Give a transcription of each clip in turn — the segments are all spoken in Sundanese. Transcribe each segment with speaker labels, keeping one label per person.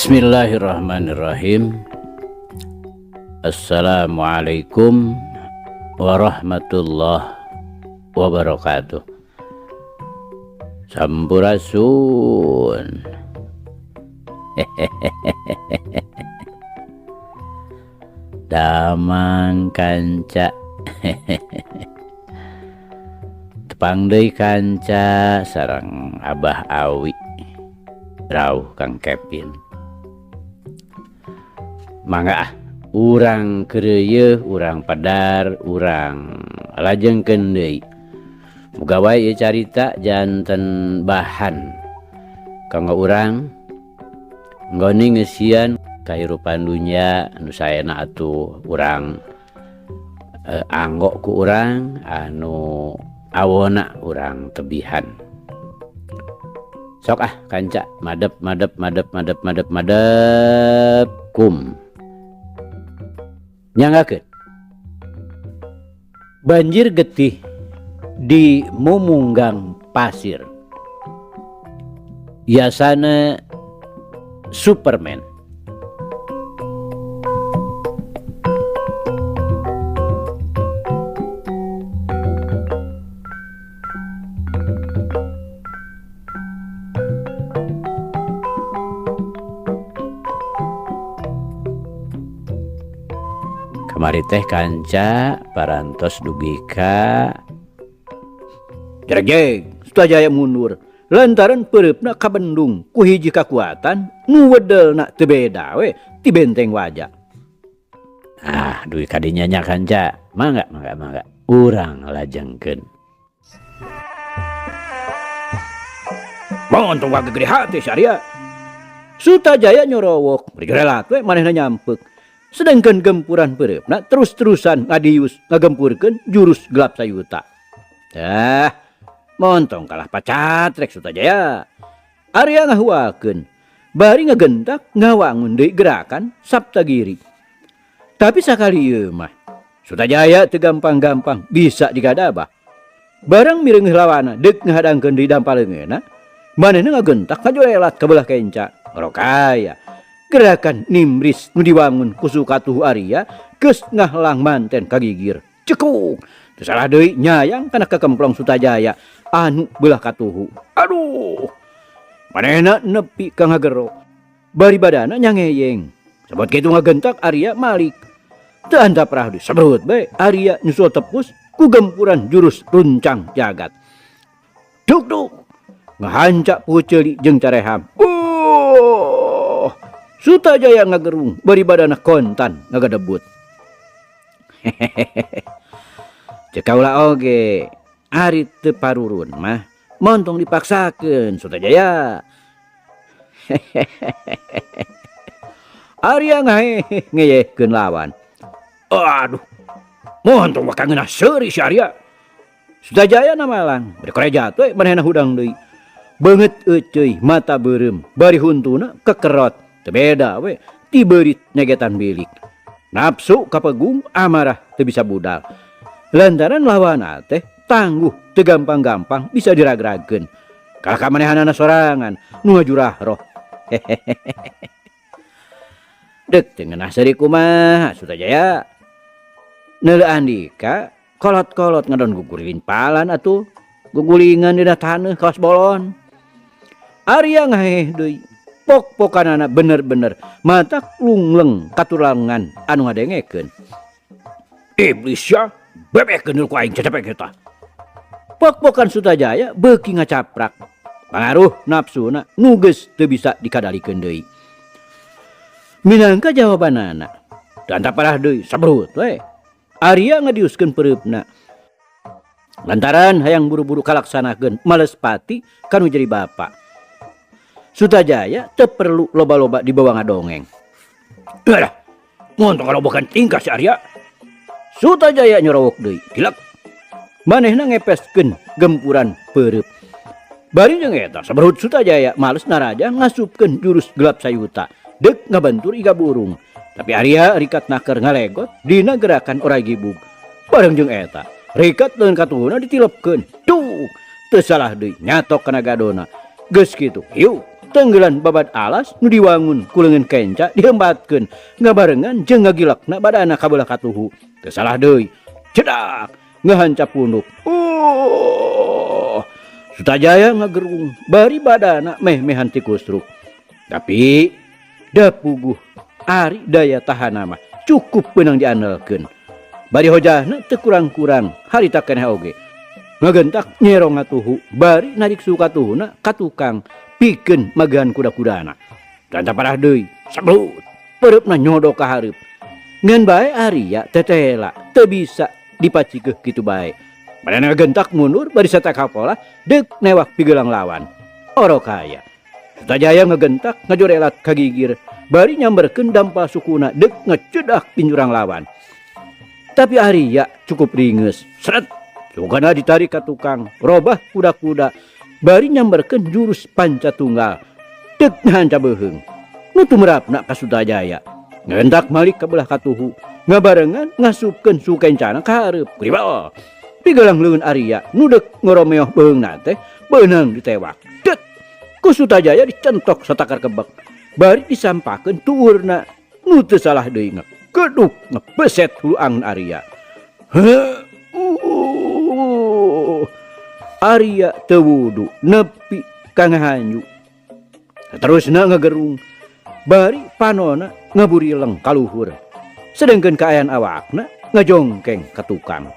Speaker 1: Bismillahirrahmanirrahim. Assalamualaikum warahmatullahi wabarakatuh. Sampurasun. Damang kanca. Tepang deui kanca sareng Abah Awi. Rauh Kang Kevin. Mangga ah, urang keureuyeung, urang padar, urang lajengkeun deui. Muga wae ieu carita janten bahan kanggo urang nggoni ngeusian kahirupan dunya anu saena atuh urang anggo ku urang anu awona urang tebihan. Sok ah kanca madep madep madep madep madep madep kum. Nyanggakeun. Banjir getih di Mumunggang Pasir. Yasana Superman. Kamari teh kanca parantos dugi ka
Speaker 2: Jeregjeg Sutajaya mundur lantaran peureupna kabendung ku hiji kakuatan nu wedelna teu beda we ti benteng waja.
Speaker 1: Ah, dugi ka dinya nya kanca. Mangga mangga mangga urang lajengkeun.
Speaker 2: Montong wae gede hati Syariah. Sutajaya nyorowok, bergerelat we manehna nyampek. Sedangkan gempuran peureupna terus-terusan ngadius ngagempurkeun jurus gelap sayuta. Dah, montong kalah pacatrek Sutajaya. Arya ngahuakeun, bari ngagentak ngawangun deui gerakan Saptagiri. Tapi sakali ieu mah Sutajaya teu gampang-gampang bisa digadabah. Barang mireungeuh lawana deuk ngahadangkeun deui dampal leungeunna, manehna ngagentak ngajolelat ka belah kenca. Rokaya gerakan nimris nu diwangun ku Sukatuhu Arya geus ngahlang manten kagigir. Cekung, teu salah deui nyayang kana kakemplong Sutajaya anu belah katuhu. Aduh, manehna nepi ka ngagero. Bari badana nyangeyeng. Sabot kitu ngagentak Arya malik. Teu antap rah deui sabrut bae Arya nyusul tepus ku gempuran jurus runcang jagat. Duk duk ngahancak puceuli jeung careham. Sutajaya ngagerung bari badana kontan ngagadebut. Cek kaula oge ari teu parurun mah montong dipaksakeun Sutajaya. Arya ngahe ngeyehkeun lawan. Aduh, montong bakal ngeunah seuri si Arya. Sutajaya namalang bari korejat we manehna hudang deui. Beungeut euceuy mata beureum bari huntuna kekerot. Teu beda we ti beurit nyegetan bilik. Nafsu kapegung amarah teu bisa budal. Lantaran lawana teh tangguh teu gampang-gampang bisa diragrageun. Kalah ka manehanana sorangan nu ngajurah roh. Deuk teu ngeunah seuri kumaha Sutajaya. Neuleuh Andika kolot-kolot ngadon gugurin palan atuh. Gugulingan dina taneuh kawas bolon. Arya ngaheh deui. Pok-pokanana bener-bener matak lungleng katulangan anu ngadengekeun. Iblis ya, bebekeun ku aing cacepek eta. Pok-pokan Sutajaya beuki ngacaprak. Pangaruh nafsuna nu geus teu bisa dikadalikeun deui. Minangka jawabanana, teu antaparah deui sabrut we. Arya ngadiuskeun peureupna. Lantaran hayang buru-buru kalaksanakeun males pati kanu jadi bapa. Sutajaya teu perlu loba-loba dibawa ngadongeng. Alah, montong kalau bukan tingkah si Arya. Sutajaya nyorowok deui, gilak. Manehna ngepeskeun gempuran peureub. Bari jeung eta saberut Sutajaya males naraja ngasupkeun jurus gelap sayuta deuk ngabentur iga burung. Tapi Arya rikat naker ngalegot dina gerakan orai gibug. Bareng jeung eta, rikat leungeun katuhuna ditilepkeun. Duh, teu salah deui nyatok kana gadona. Geus kitu, hiu Tenggelan babad alas nu diwangun ku leungeun kenca dihembatkeun ngabarengan jeung ngagilekna badana ka beulah katuhu. Teu salah deui. Cedak ngahanca punduk. Sutajaya ngagerung bari badana meh-mehan tikusruk. Tapi da puguh ari daya tahan mah cukup beunang diandalkeun. Bari hojahna teu kurang-kurang harita keneh oge. Ngagentak nyerong ngatuhu bari narik suku katuhuna ka tukang pikeun magahan kuda-kudana. Dan parah deui, sebut pereupna nyodok ka hareup. Ngan bae Arya tetela teu bisa dipacikeun kitu bae. Badana ngagentak mundur bari satakapola deuk newak pigelang lawan. Orok aya. Sutajaya ngagentak ngajorelat ka gigir bari nyamberkeun dampal sukuna deuk ngecedak pinjurang lawan. Tapi Arya cukup ringes. Seret sukana ditarik ka tukang, robah kuda-kuda bari nyamberkeun jurus panca tunggal deuk ngahanca beuheung. Nu tumerapna ka Sutajaya. Ngentak malik ka belah katuhu, ngabarengan ngasupkeun sukencana ka hareup. Kriba. Pigelang leungeun Arya nu deuk ngoromeoh beuheungna teh beunang ditewak. Det. Ku Sutajaya dicentok satakar kebek. Bari disampakeun tuurna nu teu salah deui ngegeduk ngebeset hulu angeun Arya. Heuh. Arya teu wudu nepi ka ngahanju. Terusna ngagerung bari panona ngaburileng ka luhur. Sedengkeun kaayaan awakna ngajongkeng ka tukang.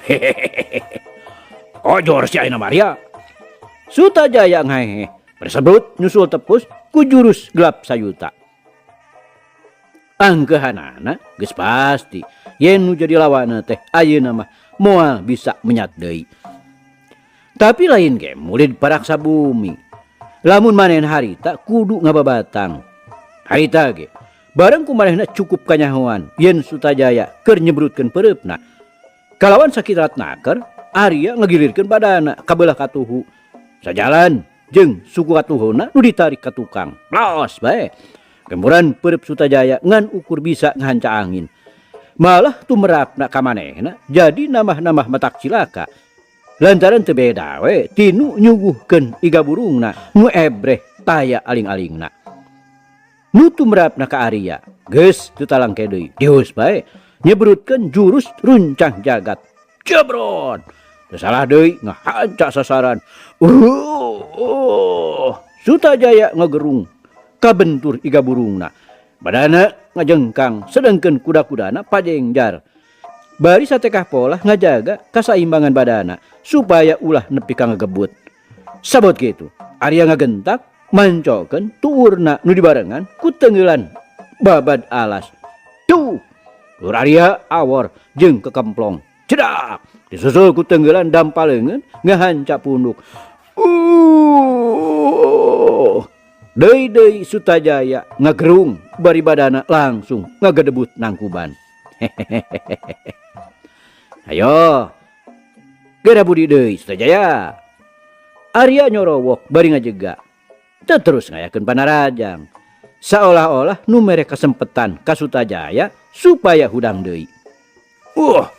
Speaker 2: Hehehe. Ojor si ayeuna Maria. Sutajaya ngahehe bersebut nyusul tepus ku jurus gelap sayuta. Angkehanana geus pasti yen nu jadi lawanna teh ayeuna mah moal bisa menyat deui. Tapi lain ge murid paraksa bumi. Lamun manehna harita kudu ngababatang. Harita ge bareng ku manehna cukup kanyahoan yen Sutajaya keur nyebrutkeun peureupna. Kalawan sakirat naker, Arya ngagilirkeun badana ka beulah katuhu. Sajalan jeung suku katuhuna nu ditarik ka tukang. Los bae. Gemburan peureub Sutajaya ngan ukur bisa ngahanca angin. Malah tumerapna ka manehna jadi nambah-nambah matak cilaka. Lantaran teu beda we tinu nyuguhkeun iga burungna nu ebreh taya aling-alingna. Nu tumerapna ka Arya geus teu talangke deui. Dius bae nyebrutkeun jurus runcang jagat. Jebrot. Teu salah deui ngahanca sasaran. Sutajaya ngagerung kabentur iga burungna. Badana ngajengkang sedengkeun kuda-kudana pajengjar. Bari satekah polah ngajaga kasaimbangan badana supaya ulah nepi ka ngagebut. Sabot kitu, Arya ngagentak mancokeun tuurna nu dibarengan ku tenggelan babad alas. Tuh, tur Arya awor jeung kekemplong. Cedak, disusul ku tenggelan dampal leungeun ngahanca punduk. Deui-deui Sutajaya ngagerung bari badana langsung ngagedebut nangkuban. Hehehe. Ayo. Geura budi deui Sutajaya. Arya nyorowok bari ngajega. Teu terus ngayakeun panarajang. Saolah-olah nu mere kasempetan ka Sutajaya supaya hudang deui. Wah,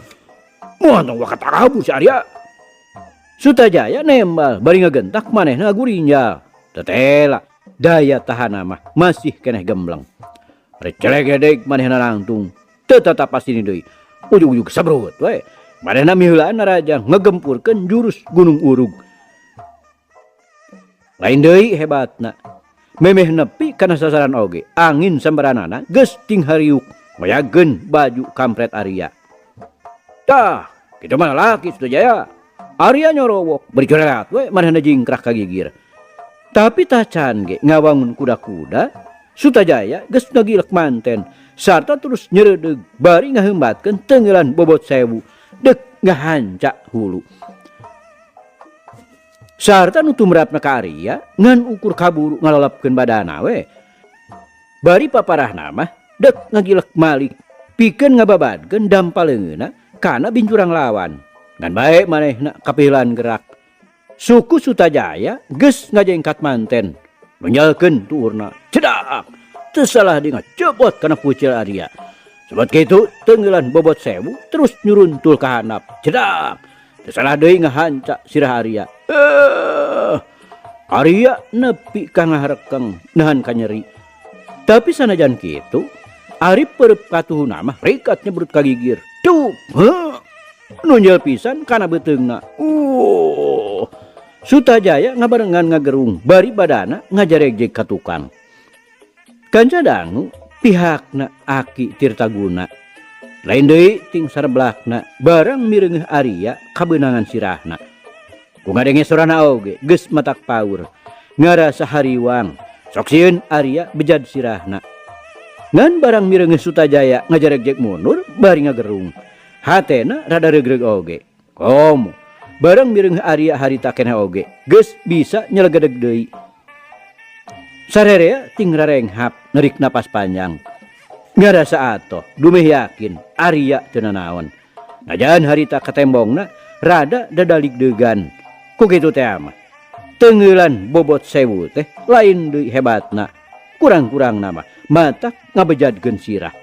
Speaker 2: moal tong wakat kabur si Arya. Sutajaya nembal bari ngagentak manehna ngagurinjal. Tetela daya tahan mah masih keneh gembleng. Recelegedeg manehna langtung. Teu tatap pasti deui. Ujug-ujug sabrut we. Manehna miheulaan narajang ngegempurkeun jurus Gunung Urug. Lain deui hebatna. Memeh nepi kana sasaran oge, angin sambaranana geus ting hariuk ngoyageun baju kampret Arya. Tah, kitu mah lalaki Sutajaya. Arya nyorowok bari corelat we manehna jingkrak ka gigir. Tapi tacan ge ngawangun kuda-kuda, Sutajaya geus ngagilek manten sarta terus nyereudeg bari ngaheumbatkeun tenggelan bobot 1000 deuk ngahanca hulu. Sarta nu tumrapna ka Arya ngan ukur kaburu ngalolepkeun badana we. Bari paparahna mah deuk ngagilek malik pikeun ngababadkeun dampal leungeunna kana bincurang lawan. Ngan bae manehna kapilan gerak. Suku Sutajaya geus ngajengkat manten, nonjolkeun tuurna. Cedak. Teu salah deui ngacebot kana pucil Arya. Sebab kitu tenggelan bobot 1000 terus nyuruntul ka handap. Cedak. Teu salah deui ngahanca sirah Arya. Arya nepi ka ngaharekeng nahan kanyeri. Tapi sanajan kitu, ari peureub katuhuna mah rikat nyebrut ka gigir. Dup, heuh. Nunjel pisan kana beuteungna. Sutajaya ngabarengan ngagerung bari badana ngajaregjeg ka tukang. Kanca dangu pihakna Aki Tirtaguna. Lain deui ting sareblakna barang mireungeuh Arya kabeunangan sirahna. Ku ngadenge sorana oge geus matak paur. Ngarasa hariwang sok sieun Arya bejad sirahna. Ngan barang mireungeuh Sutajaya ngajaregjeg mundur bari ngagerung. Hatena rada regreg oge. Komo barang mireungeuh Arya harita keneh oge geus bisa nyelegedeg deui. Sarerea ting rarenghap nerik napas panjang. Ngarasa atoh dumeh yakin Arya teu nanaon. Najan harita katembongna rada dadalig degan. Ku kitu teh mah teungeulan bobot sewu teh lain deui hebatna. Kurang-kurangna mah matak ngabejadkeun sirah.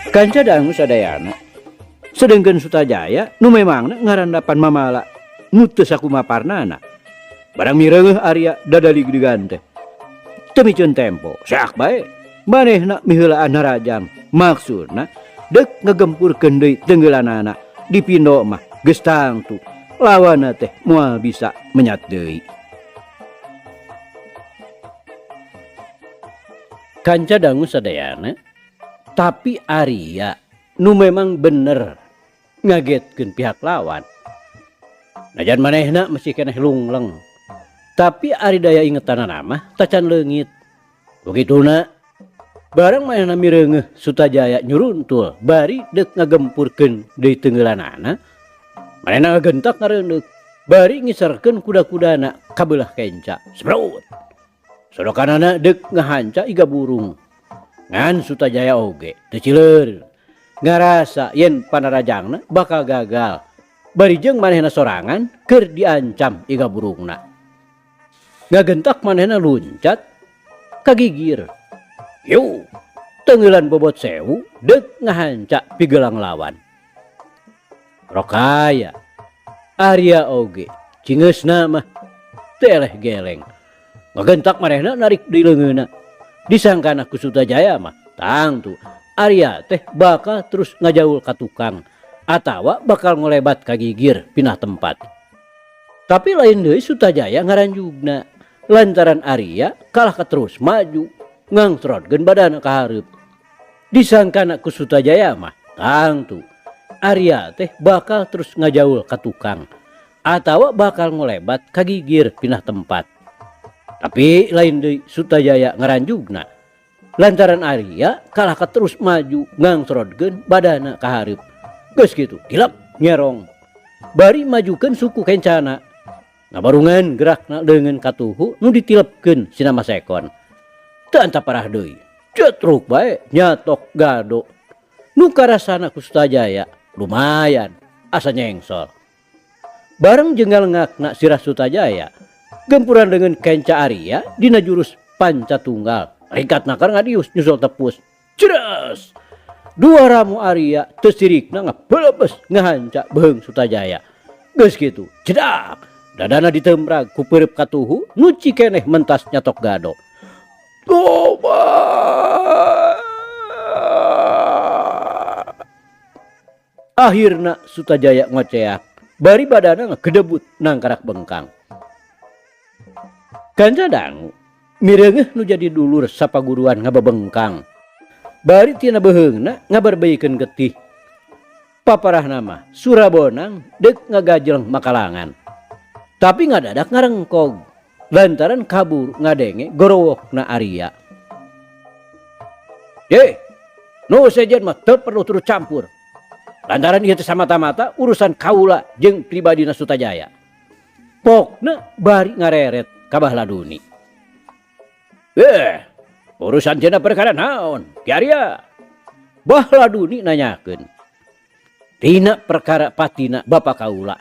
Speaker 2: Kanca dangu sadayana. Sedengkeun Sutajaya nu memangna ngarandapan mamala nu teu sakumaparnana. Barang mireungeuh Arya dadaligdigan teh. Teu miceun tempo, seak bae. Manehna miheulaan harajang. Maksudna deuk ngagempurkeun deui tenggelanana. Dipindo mah geus tangtu. Lawanna teh moal bisa menyat deui. Kanca dangu sadayana. Tapi Arya nu memang bener ngagetkeun pihak lawan. Najan manehna masih keneh lungleng. Tapi ari daya ingetanana mah tacan leungit. Begituna barang manehna mireungeuh Sutajaya nyuruntul bari deuk ngagempurkeun deui tenggelanana. Manehna ngagentak ngareundeuk bari ngiserkeun kuda-kudana kabelah kenca. Sebrut. Sodokanana deuk ngahanca iga burung. Ngan Sutajaya oge teu cileur. Ngarasa yen panarajangna bakal gagal. Bari jeung manehna sorangan keur diancam iga burungna. Ngagentak manehna luncat kagigir. Yu, tenggelan bobot sewu deuk ngahanca pigelang lawan. Rokaya Arya oge cingeusna mah teu eleh geleng. Ngagentak manehna narik di leungeunna. Disangkana ku Sutajaya mah tangtu Arya teh bakal terus ngajaul ka tukang atawa bakal ngolebat ka gigir pindah tempat. Tapi lain deui Sutajaya ngaranjugna lantaran Arya kalah ka terus maju ngangtrotkeun badana ka hareup. Disangkana ku Sutajaya mah tangtu Arya teh bakal terus ngajaul ka tukang atawa bakal ngolebat ka gigir pindah tempat. Tapi lain deui Sutajaya ngaranjugna lantaran Arya kalah ka terus maju ngangtrotkeun badana ka hareup. Geus kitu kilap nyerong bari majukeun suku kencana. Ngabarungan gerakna leungeun katuhu nu ditilepkeun sina masekon. Teu antap parah deui. Cetruk bae nyatok gado. Nu karasana ku Sutajaya lumayan asa nyengsol. Bareng jenggal ngakna sirah Sutajaya gempuran dengan kenca Arya dina jurus panca tunggal. Ringkat nakar ngadius nyusul tepus. Ceres. Dua ramu Arya teu sirikna ngabelebes ngahanca beheung Sutajaya. Geus kitu, cedak. Dadana ditembrag ku peureub katuhu nu cikeneh mentas nyatok gado. Toba. Akhirna Sutajaya ngoceak, bari badana ngagedebut nangkarak bengkang. Kanca dangu mireungeuh nu jadi dulur sapaguruan ngabebengkang. Bari tina beheungna ngabarbeikeun getih. Paparahna mah Surabonang deuk ngagajleng makalangan. Tapi ngadadak ngarengkog lantaran kabur ngadenge gorowokna Arya. Ye, nu sejen mah teu perlu turut campur. Lantaran ieu teh samata-mata urusan kaula jeung pribadina Sutajaya. Pokna bari ngareret ka Bahladuni. Urusan cenah perkara naon? Ki Arya. Bahladuni nanyakeun. Tina perkara patina bapa kaula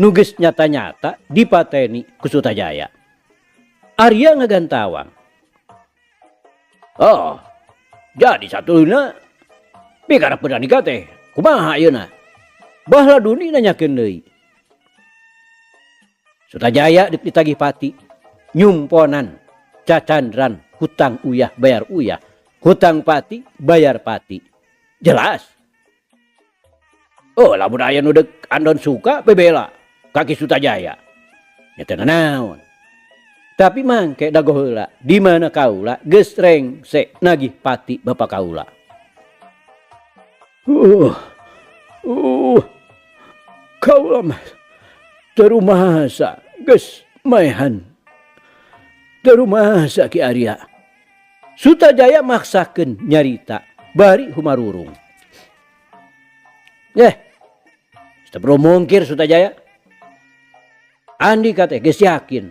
Speaker 2: nu geus nyata-nyata dipateni ku Sutajaya. Arya ngagantawang. Oh, jadi satuluyna pikarep Andika teh kumaha ayeuna? Bahladuni nanyakeun deui. Sutajaya deuk ditagih pati, nyumponan, cacandran, hutang uyah bayar uyah, hutang pati bayar pati. Jelas. Oh, lamun aya nu deuk andon suka bebela ka Ki Sutajaya. Nya teu nanaon. Tapi mangke dago heula di mana kaula geus rengse nagih pati bapa kaula. Kaula mah teu rumasa geus maehan. Teu rumasa Ki Arya. Sutajaya maksakeun nyarita bari humarurung. Teu perlu mungkir Sutajaya. Andika teh geus yakin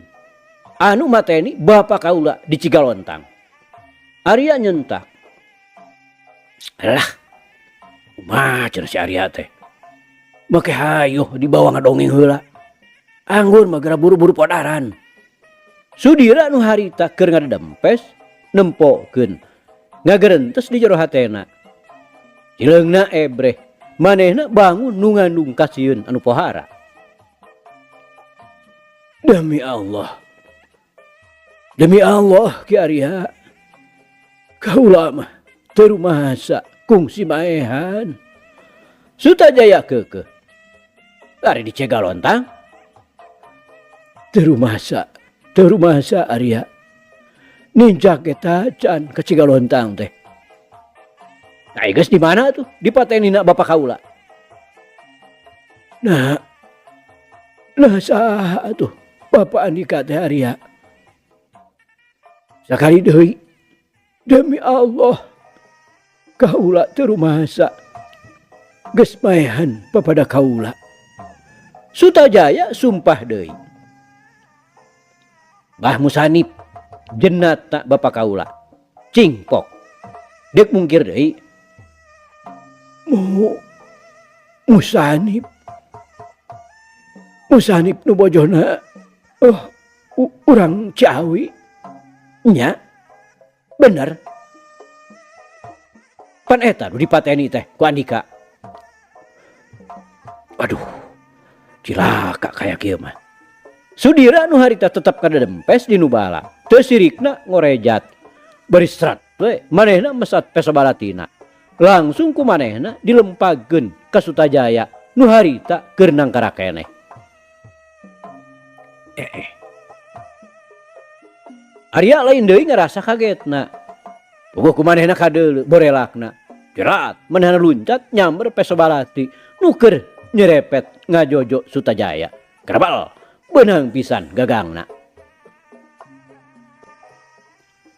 Speaker 2: anu mateni bapa kaula di Cigalontang. Arya nyentak. Alah, kumaha cenah si Arya teh. Make hayuh dibawa ngadongeng heula. Anggur mah geura buru-buru podaran. Sudira nu harita keur ngadempes nempokeun ngagerentes di jero hatena. Cileungna ebreh, manehna bangun nu ngandung kasieun anu pohara. Demi Allah. Demi Allah Ki Arya. Kaula mah teu rumasa kungsi maehan. Sutajaya keukeuh. Ari di Cigalontang. Teu rumasa, teu rumasa Arya. Nincak eta can ka Cigalontang teh. Nah, geus di mana tuh? Dipatenina bapa kaula. Nah, nah saha atuh bapa Andika teh Arya? Sakali deui, demi Allah, kaula teu rumasa geus maehan papada kaula. Sutajaya sumpah deui. Bah Musanip jenatna bapa kaula. Cingpok. Deuk mungkir deui. Musanip. Musanip nu bojona urang Ciawi. Nya. Bener. Pan eta nu dipateni teh ku Andika. Aduh. Cilaka kaya kieu mah. Sudira nu harita tetep kadempes di nu bala. Teu sirikna ngorejat. Bari strat we manehna mesat peso balatina. Langsung ku manehna dilempagkeun ka Sutajaya nu harita keur nangkara keneh. Arya lain deui ngarasa kagetna. Puguh ku manehna kadeuleu borelakna. Jerat manehna luncat nyamber peso balati nu keur nyerepet ngajojo Sutajaya. Gerbal beunang pisan gagangna.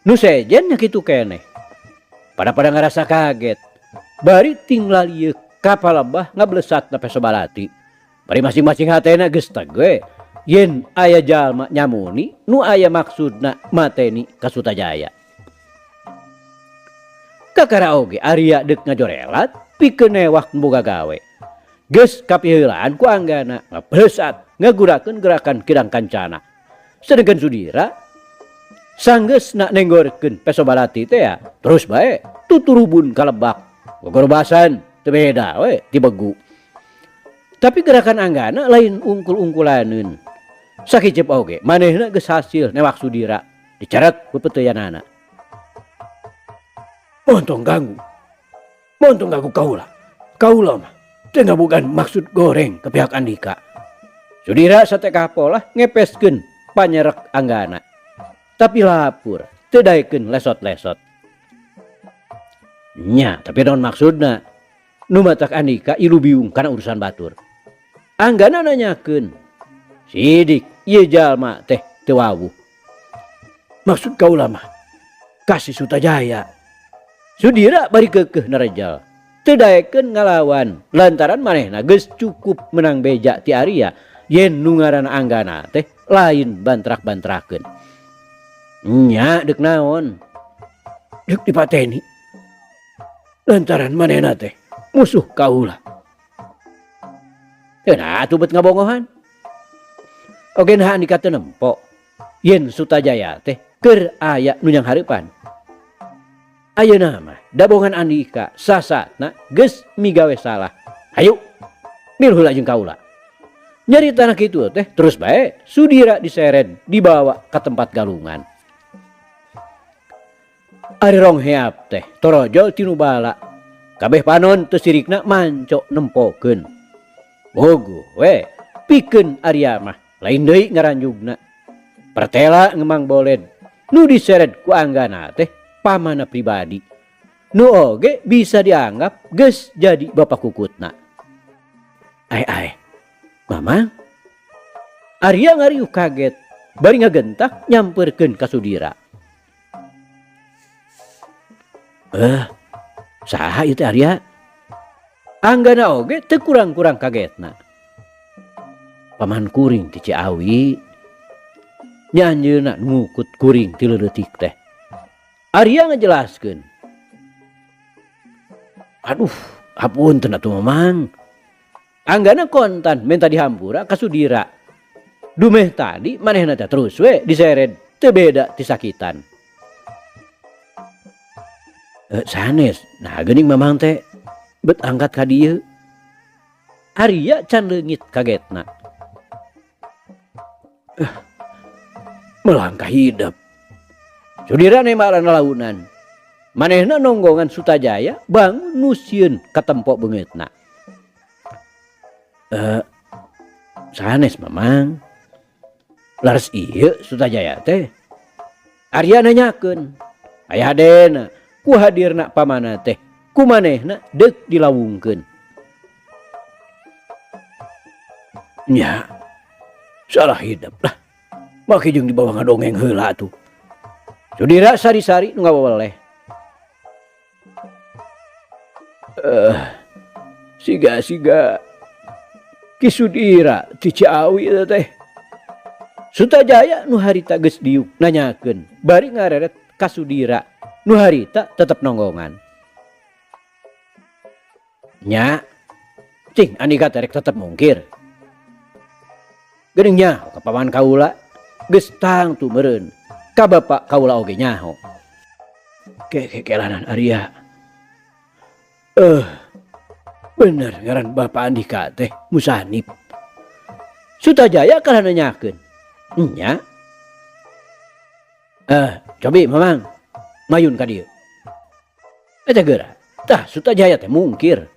Speaker 2: Nu sejen nya kitu keneh. Pada-pada ngarasa kaget. Bari tinggal ieu kapalebah ngablesatna peso balati. Bari masing-masing hatena geus tege yen aya jalma nyamuni nu aya maksudna mateni ka Sutajaya. Kakara oge Arya deuk ngajorelat pikeun newak boga gawe. Geus kapiheulaan ku anggana ngablesat ngagurakeun gerakan kidang kancana. Sedengkeun Sudira sanggeusna nenggorkeun peso balati teh ya, terus bae tuturubun kalebak. Gogorobasan teu beda we ti begu. Tapi gerakan anggana lain ungkul-ungkulaneun. Sakiceup oge manehna geus hasil newak Sudira dicaret pepeuteyanana. Montong ganggu. Montong ganggu kaula. Kaula mah teu ngabogaan maksud goreng ke pihak Andika. Sudira satekah polah ngepeskeun panyerek anggana. Tapi lapur teu daekeun lesot-lesot. Nya, tapi naon maksudna? Nu matak Andika ilu biung kana urusan batur. Anggana nanyakeun. Sidik ieu jalma teh teu wawuh. Maksud kaula mah kasih Sutajaya. Sudira bari keukeuh narejal. Teu daekeun ngalawan lantaran manehna geus cukup menang beja ti Arya yen nu ngaranna Anggana teh lain bantrak-bantrakeun. Nya deuk naon? Deuk dipateni. Lantaran manehna teh musuh kaula. Teu naha atuh bet ngabongohan. Oge naha Andika teu nempo yen Sutajaya teh keur aya nu nyanghareupan. Ayeuna mah dabongan Andika sasatna geus migawe salah. Hayu milu heula jeung kaula. Nyaritana kitu teh terus bae Sudira diseret dibawa ka tempat galungan. Ari rong heap teh torojol tinu bala. Kabeh panon teu sirikna manco nempokeun. Bogoh we pikeun Arya mah lain deui ngaranjugna. Pertela ngemang boled nu diseret ku Anggana teh pamana pribadi. Nu oge bisa dianggap geus jadi bapa kukutna. Ai ai, Mamang. Arya ngariuh kaget bari ngagentak nyampeurkeun ka Sudira. Saha ieu teh Arya? Anggana oge teu kurang-kurang kagetna. Paman kuring ti Ciawi. Nya anjeunna nu ngukut kuring ti leuletik teh. Arya ngajelaskeun. Aduh, hapunten atuh Mamang. Anggana kontan minta dihampura ka Sudira. Dumeh tadi manehna teh terus we diseret teu beda ti sakitan. Sanes, nah geuning Mamang teh bet angkat ka dieu. Arya can leungit kagetna. Melangkah hidup. Sudira nembalan launan. Manehna nonggongan Sutajaya bangun nu sieun katempo beungeutna. Sanes Mamang. Laras ieu Sutajaya teh. Arya nanyakeun. Aya hadena ku hadirna pamana teh. Ku manehna deuk dilawungkeun. Nya salah hidup lah. Make jeung dibawa ngadongeng heula atuh. Sudira sari-sari nu ngawaweleh. Siga-siga Ki Sudira ti Ciawi eta teh. Sutajaya nu harita geus diuk nanyakeun bari ngareret ka Sudira nu harita tetep nonggongan. Nya, cing Andika teh rek tetep mungkir. Geuning nyaho ka paman kaula geus tangtu meureun ka bapa kaula oge nyaho. Kekelanan Arya. Bener ngaran bapa Andika teh Musanip. Sutajaya kalah nanyakeun. Nya. Cobi Mamang mayun ka dieu. Eta geura. Tah Sutajaya teh mungkir.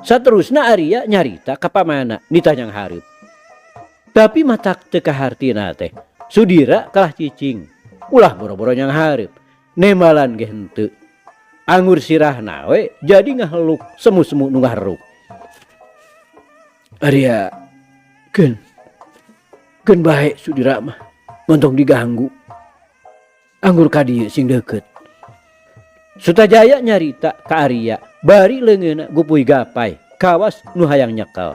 Speaker 2: Saterusna Arya nyarita ka pamana ditanyang hareup. Tapi matak teu kahartina teh. Sudira kalah cicing. Ulah boro-boro nyang hareup. Nembalan ge henteu. Angur sirahna we jadi ngaheluk semu-semu nu ngahareup. Arya keun bae Sudira mah montong diganggu. Anggur ka dieu sing deukeut. Sutajaya nyarita ka Arya bari leungeunna gupuy gapai kawas nu hayang nyekel.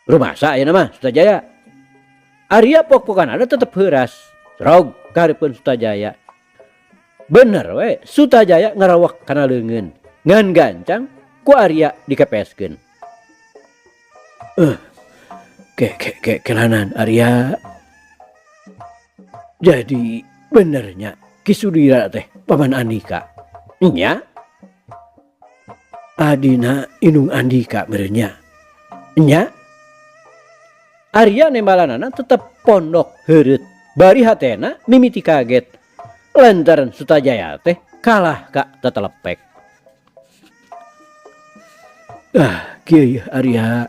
Speaker 2: Rumasa ayeuna mah Sutajaya. Arya pok-pokanana tetep heuras. Rog kareupeun Sutajaya. Bener we Sutajaya ngarawak kana leungeun. Ngan gancang ku Arya dikepeskeun. Kelanan Arya. Jadi benernya Ki Sudira teh paman Andika. Nya. Adina indung Andika merenya. Nya. Arya nembalanana tetep pondok heureut. Bari hatena mimiti kaget. Lantaran Sutajaya teh kalah ka tetelepek. Kieu yeuh Arya.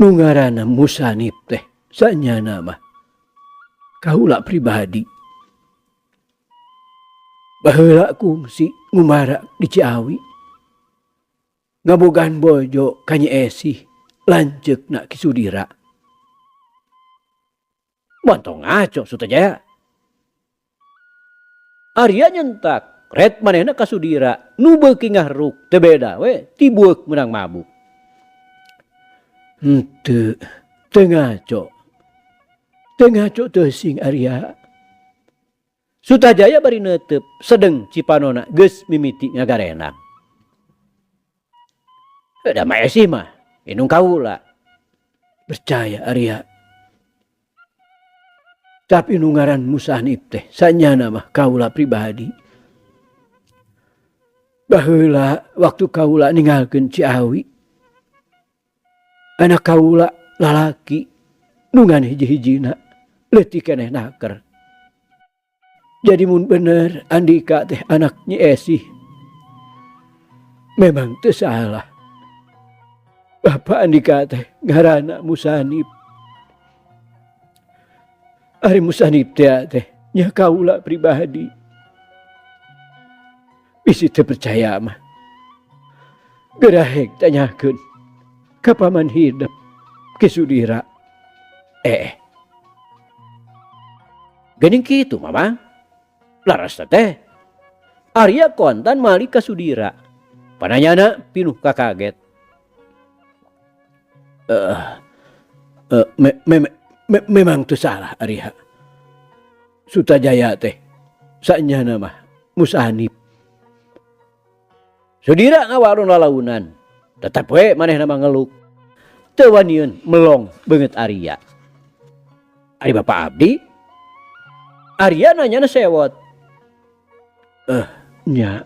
Speaker 2: Nu ngaranna Musanip teh sanyana mah kaula pribadi. Baheula kungsi ngumara di Ciawi. Ngabogaan bojo ka Nyi Esih lanceukna Ki Sudira. Montong ngaco Sutajaya. Arya nyentak ret manehna ka Sudira nu beuki ngahruk teu beda we ti bueuk meunang mabuk. Henteu, teu ngaco. Teu ngaco teuing Arya. Sutajaya bari neuteub sedeng cipanona geus mimiti ngagarenang. Da Mak Esih mah indung kaula. Percaya Arya. Tapi nu ngaran Musanip teh sanyana mah kaula pribadi. Baheula waktu kaula ninggalkeun Ciawi. Anak kaula lalaki nu ngan hiji-hijina leutik keneh naker. Jadi mun bener Andika teh anak Nyi Esih. Memang teu salah. Bapak Andika teh ngaranna Musanip. Ari Musanip teh teh nya kaula pribadi. Bisi teu percaya mah. Gerahek tanyakeun ka paman hidep Ki Sudira.
Speaker 1: Geuning kitu Mamang. Laras teh. Arya kontan malik ka Sudira. Pananyana pinuh kakaget.
Speaker 2: Memang teu salah Arya. Sutajaya teh sanyana mah Musanip.
Speaker 1: Sudira ngawarung lalaunan. Tetep we manehna mah ngeluk. Teu wanieun melong beungeut Arya. Ari Bapak Abdi? Arya nanyana sewot.
Speaker 2: Nya.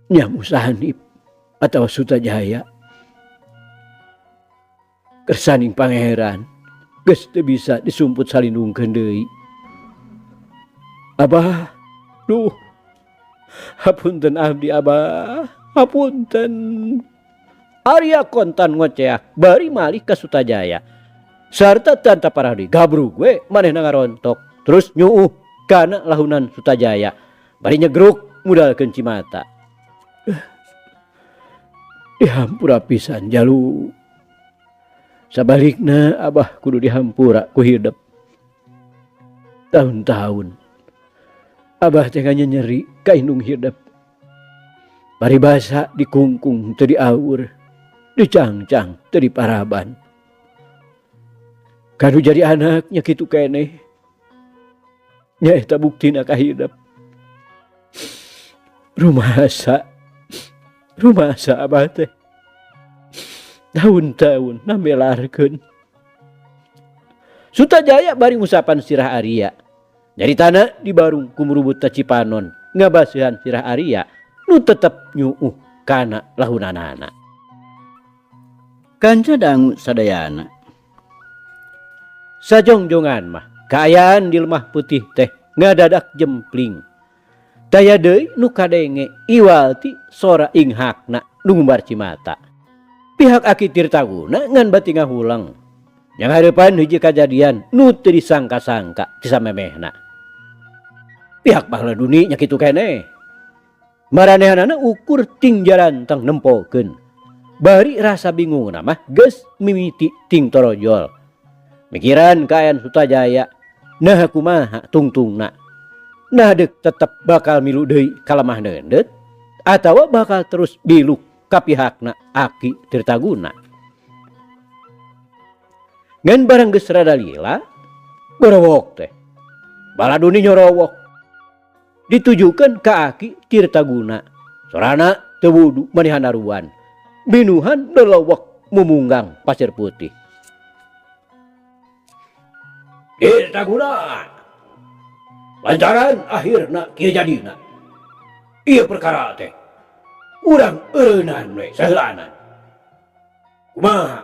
Speaker 2: Nya Musanip atau Sutajaya. Kersaning pangeran geus teu bisa disumput salindungkeun deui. Abah, duh. Hapunten abdi abah, hapunten.
Speaker 1: Arya kontan ngoceak bari malih ka Sutajaya. Sarta tanta parah deui gabrug we manehna ngarontok. Terus nyuuh kana lahunan Sutajaya. Bari nyegruk mudalkeun cimata.
Speaker 2: Dihampura pisan jalu. Sabalikna abah kudu dihampura ku hidep. Tahun-tahun abah teh nyeri ka indung hidep. Paribasa dikungkung teu diawur, dicangcang teu diparaban. Kanu jadi anaknya kitu keneh. Nyaeta buktina ka hidep. Rumasa, rumasa abah teh. Tahun-tahun namelarkeun.
Speaker 1: Sutajaya bari ngusapan sirah Arya. Nyaritana di barung kumurubut Cipanon ngabasihan sirah Arya nu tetep nyuuh kana lahunanana. Kanca dangu sadayana. Sajongjongan mah kaayaan di lemah putih teh ngadadak jempling. Taya deui nu kadenge iwal ti sora inghakna nu ngumbar cimata. Pihak Aki Tirtaguna ngan bati ngahulang. Yang harapan hiji kajadian nu teu disangka-sangka ti samemehna. Pihak Bahladuni nya kitu keneh. Maranehanana ukur ting jarantang nempokeun. Bari rasa bingungna mah geus mimiti ting torojol. Mikiran kaayaan Sutajaya nah kumaha tungtungna. Nah deuk tetep bakal milu deui ka lemah neundeut atawa bakal terus biluk ka pihakna Aki Tirtaguna. Ngan barang geus rada lila, borowok teh. Baladuni nyorowok. Ditujukan ka Aki Tirtaguna. Sorana teu wudu manehan aruan. Binuhan lelewek mumunggang pasir putih. Tirtaguna. Lantaran akhirna kieu jadina. Ieu perkara teh urang eureunnan we saheulaanan. Kumaha?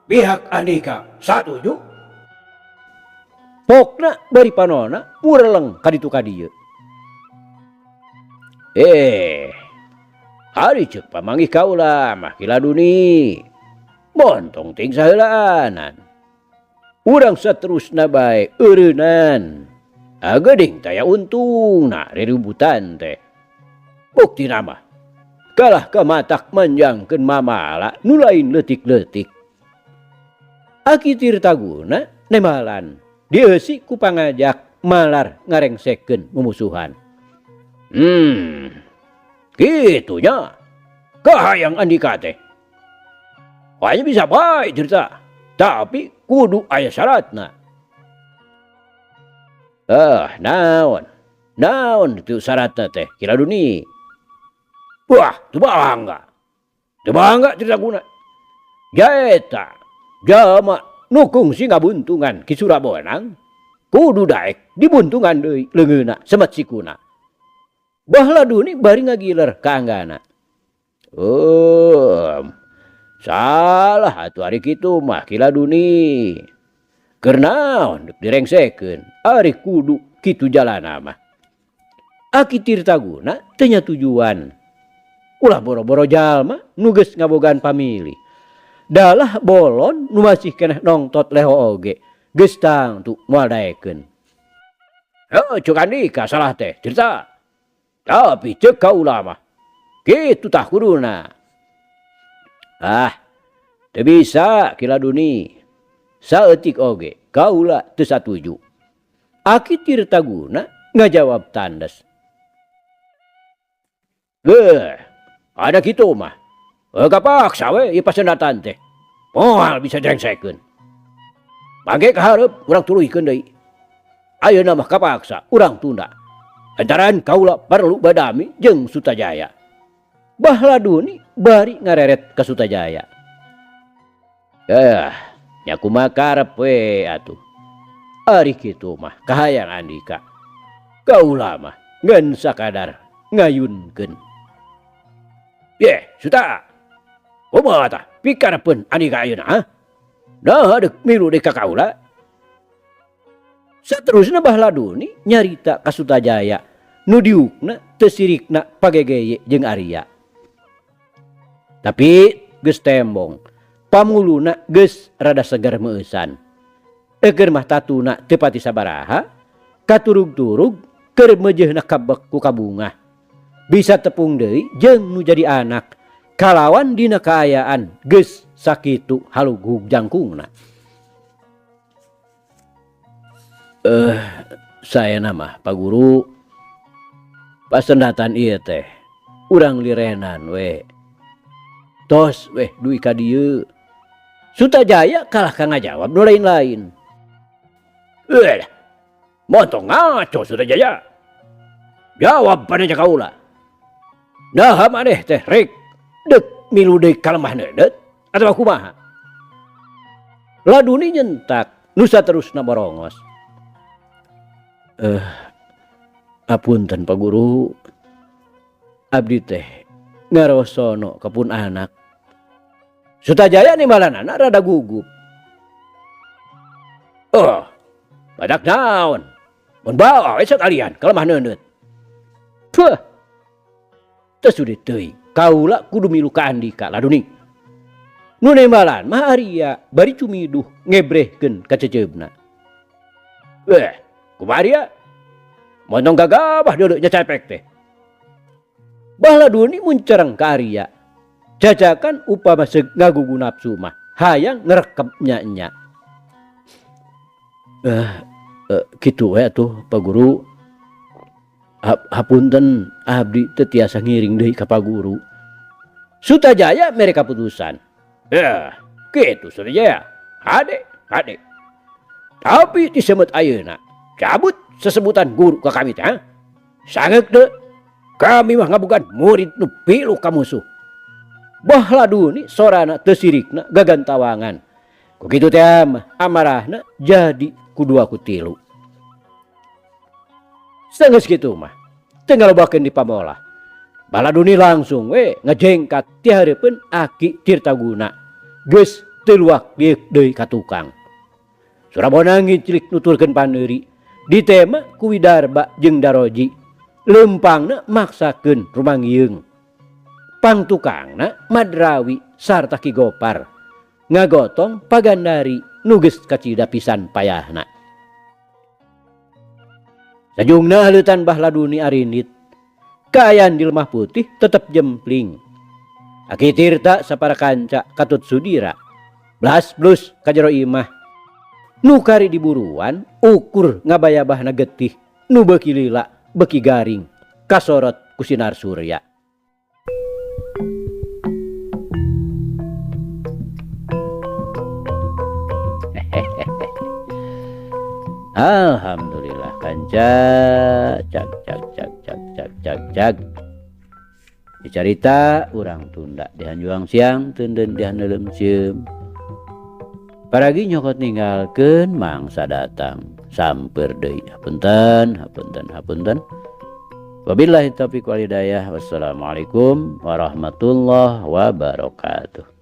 Speaker 1: Pihak Andika satuju? Pokna bari panona mureleng ka ditu ka dieu. Ari ceuk pamanggih kaula mah Kiladuni. Montong ting saheulaanan. Urang saterusna bae eureunnan. Ageuning taya untungna riributan teh. Buktina mah kalah ka matak manjangkeun mamala nu lain leutik-leutik. Aki Tirtaguna nemalan dieusi ku pangajak malar ngarengsekeun mumusuhan. Kitunya. Kahayang Andika teh. Hanya bisa bae cerita, tapi kudu aya syaratna. Naon? Naon itu syaratna teh? Kiladuni. Wah, tu bangga. Teu bangga Tirtaguna. Jaeta jalma nu kungsi ngabuntungan Ki Surabonang kudu daek dibuntungan deui leungeunna semet sikuna. Bahladuni bari ngagiler ka Anggana. Salah atuh ari kitu mah Ki Laduni. Keur naon deuk direngsekeun ari kudu kitu jalana mah. Aki Tirtaguna teu nyatujuan. Ulah boro-boro jalma nu geus ngabogaan pamilih. Dalah bolon nu masih keneh nongtot leho oge geus tangtu moal daekeun. Heuh ceuk andika salah teh Tirta. Tapi ceuk kaula mah kitu tah kuduna. Ah, teu bisa Ki Laduni. Saeutik oge kaula teu satuju. Aki Tirtaguna ngajawab tandes. Geuh, ada kitu mah. Kapaksa we ieu pasendatan teh. Moal bisa direngsekeun. Bangke ka hareup urang tuluykeun deui. Ayeuna mah kapaksa urang tunda. Lantaran kaula perlu badami jeung Sutajaya. Bahladuni bari ngareret ka Sutajaya. Nya kumaha karep we atuh. Ari kitu mah kahayang andika. Kaula mah ngan sakadar ngayunkeun. Yeh, Suta. Kumaha tah pikarepeun andika ayeuna, ha? Nah, deuk milu deui ka kaula. Saterusna Bahladuni nyarita ka Sutajaya nu diukna teu sirikna pagegeye jeung Arya. Tapi geus tembong, pamuluna geus rada seger meueusan. Eger mah tatuna teu pati sabaraha, katurug-turug keur meujeuhna kabek ku kabungah. Bisa tepung deui jeung nu jadi anak kalawan dina kaayaan geus sakitu halughug jangkungna. Saya nama Pak Guru pasendatan ieu teh urang lirenan we. Tos weh duit ka dieu. Sutajaya kalah ka ngajawab nu lain-lain. Montong ngaco Sutajaya. Jawab pananya kaula. Nah maneh teh rek deuk milu deui ka lemah neuneut atawa kumaha? Laduni nyentak nu saterusna borongos. Apunten Pak Guru, abdi teh ngarosono ka pun anak. Sutajaya nimbalanana rada gugup. Oh, badak naon? Mun bawa we sakalian ka lemah neuneut. Puh. Teu sudi teuing, kaula kudu milu ka andika Laduni. Nu nembalan mah Arya bari cumiduh ngebrehkeun ka ceceubna. Kumaha Arya? Montong gagabah deuleu nya cepek teh. Bahladuni muncereng ka Arya. Cacakan upama seug ngagugu nafsu mah hayang ngerekep nya-nya. Kitu we atuh Pak Guru. Hapunten abdi teu tiasa ngiring deui ka Pak Guru. Sutajaya mere kaputusan. Kitu Sutajaya. Hade, hade. Tapi disemet ayeuna, cabut sesebutan guru ka kami teh, ha? Sangeuk teu? Kami mah ngabogaan murid nu pilu ka musuh. Bahladuni sorana teu sirikna gagantawangan. Ku kitu teh mah amarahna jadi ku dua ku tilu. Sanggeus kitu mah teu ngalobakeun di pamolah. Baladuni langsung we ngajengkat ti hareupeun Aki Tirtaguna. Geus teu luak lieuk deui ka tukang. Surabona ngiclik nuturkeun pandeuri. Ditema ku Widarba jeung Daroji. Leumpangna maksakeun rumangieung. Pangtukangna Madrawi sarta Ki Gopar. Ngagotong Pagandari nu geus kacida pisan payahna. Sajungna haleutan Bahladuni arindit. Kaayaan di lemah putih tetep jempling. Aki Tirta sapara kanca katut sudira. Blas blus ka jero imah. Nu kari diburuan ukur ngabayabahna getih nu beuki lila beuki garing kasorot ku sinar surya. Alhamdulillah kanca cak cak cak cak cak cak cak.
Speaker 2: Dicarita urang tunda di hanjuang siang teunden di haneuleum sieum. Paragi nyokot ninggalkeun mangsa datang samper deui. Hapunten, hapunten, hapunten. Wabillahi taufiq wal hidayah. Wassalamualaikum warahmatullahi wabarakatuh.